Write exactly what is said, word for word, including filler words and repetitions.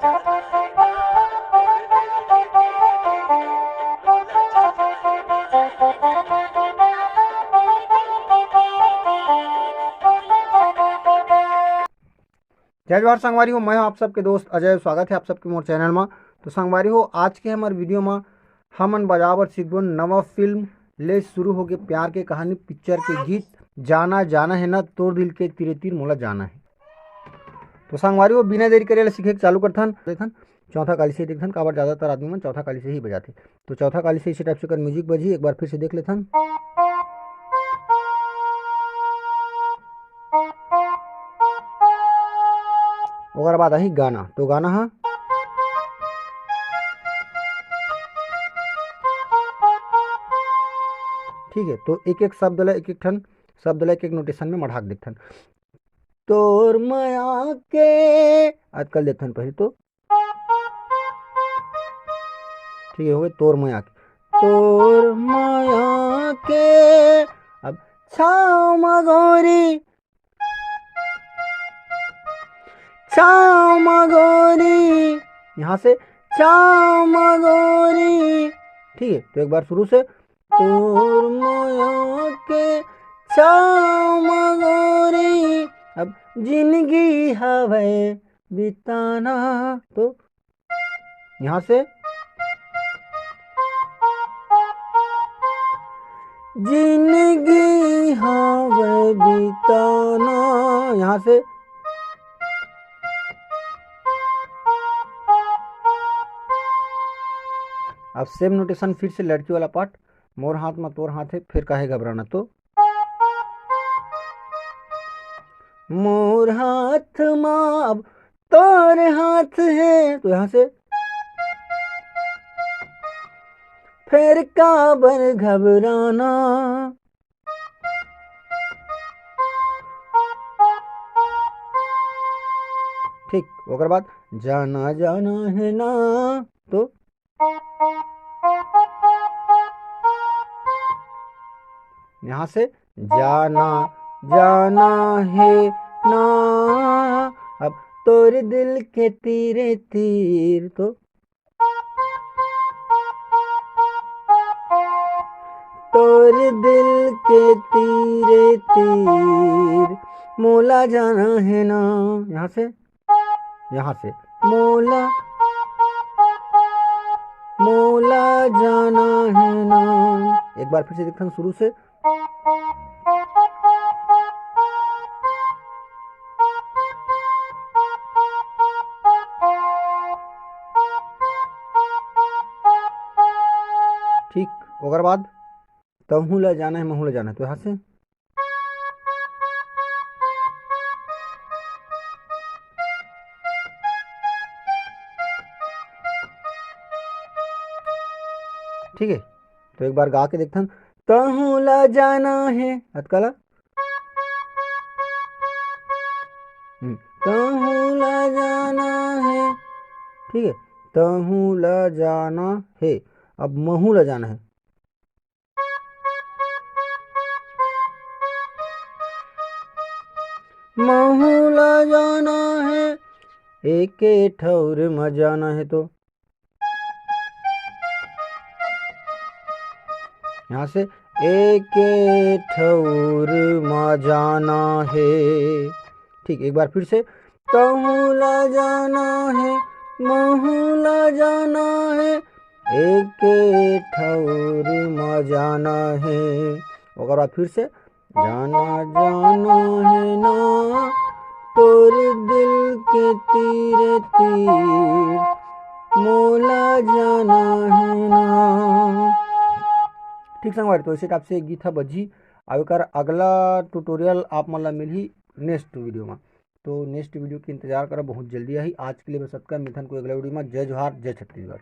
जय जोहार संगवारी हो, मैं हूं आप सबके दोस्त अजय। स्वागत है आप सबके मोर चैनल मा। तो संगवारी हो, आज के हमर वीडियो मा हमन बजाबर सीखबो नवा फिल्म ले शुरू होके प्यार के कहानी पिक्चर के गीत जाना जाना है ना, तोर दिल के तीरे तीर मोला जाना है। तो संगवारी हो, बिना देरी करे ले सीखे के चालू करथन। देखथन चौथा काली से, देखथन काबर ज्यादातर आदमी मन चौथा काली से ही बजाथे। तो चौथा काली से इसी टाइप से कर म्यूजिक बजी, एक बार फिर से देख लेथन। ओकर बाद आही गाना। तो गाना हा, ठीक है, तो एक एक शब्द ला, एक एक ठन शब्द ला एक एक नोटेशन में मढ़ा के देखथन। तोर मया के, अटकल देखथन पहले तो, ठीक है, हो गए तोर मया के, तोर मया के। अब छाव मगोरी, छाव मगोरी, यहाँ से छाव मगोरी। ठीक है, तो एक बार शुरू से, तोर मया के छाव मगोरी, अब जिंदगी हवे बिताना। तो यहाँ से जिंदगी हवे बिताना, यहाँ से। अब सेम नोटेशन फिर से लड़की वाला पार्ट, मोर हाथ मा तोर हाथ है, फिर काहे घबराना। तो मोर हाथ मा अब तोर हाथ है, तो यहाँ से फिर काबर घबराना। ठीक, ओकर बाद जाना जाना है ना, तो यहाँ से जाना जाना है ना, अब तोर दिल के तीरे तीर। तो तोर दिल के तीरे तीर मोला जाना है ना, यहाँ से, यहाँ से मोला, मोला जाना है ना। एक बार फिर से देखथन शुरू से। ठीक, ओकर बाद तहूँ ला जाना है, महूँ ला जाना है, तो यहाँ से। ठीक है, तो एक बार गा के देखथन। तहूँ ला जाना है, अतका ला। हम्म, तहूँ ला जाना है, ठीक है, तहूँ ला जाना है। अब महूँ ला जाना है। महूँ ला जाना है, एके ठौर म जाना है। तो यहाँ से एके ठौर म जाना है। ठीक, एक बार फिर से। तहूँ ला जाना है, महूँ ला जाना है, एके ठौर म जाना है। ओकर बाद फिर से, जाना जाना है ना, तोर दिल के तीरे तीर मोला जाना है ना। ठीक संगवारी, तो इसे टाइप से गीत ह बजही। अब एकर अगला ट्यूटोरियल आप मन ला मिलही नेक्स्ट वीडियो में। तो नेक्स्ट वीडियो के इंतजार करो, बहुत जल्दी आही। आज के लिए बस अतका, मिलथन कोई अगला वीडियो में। जय जोहार, जय छत्तीसगढ़।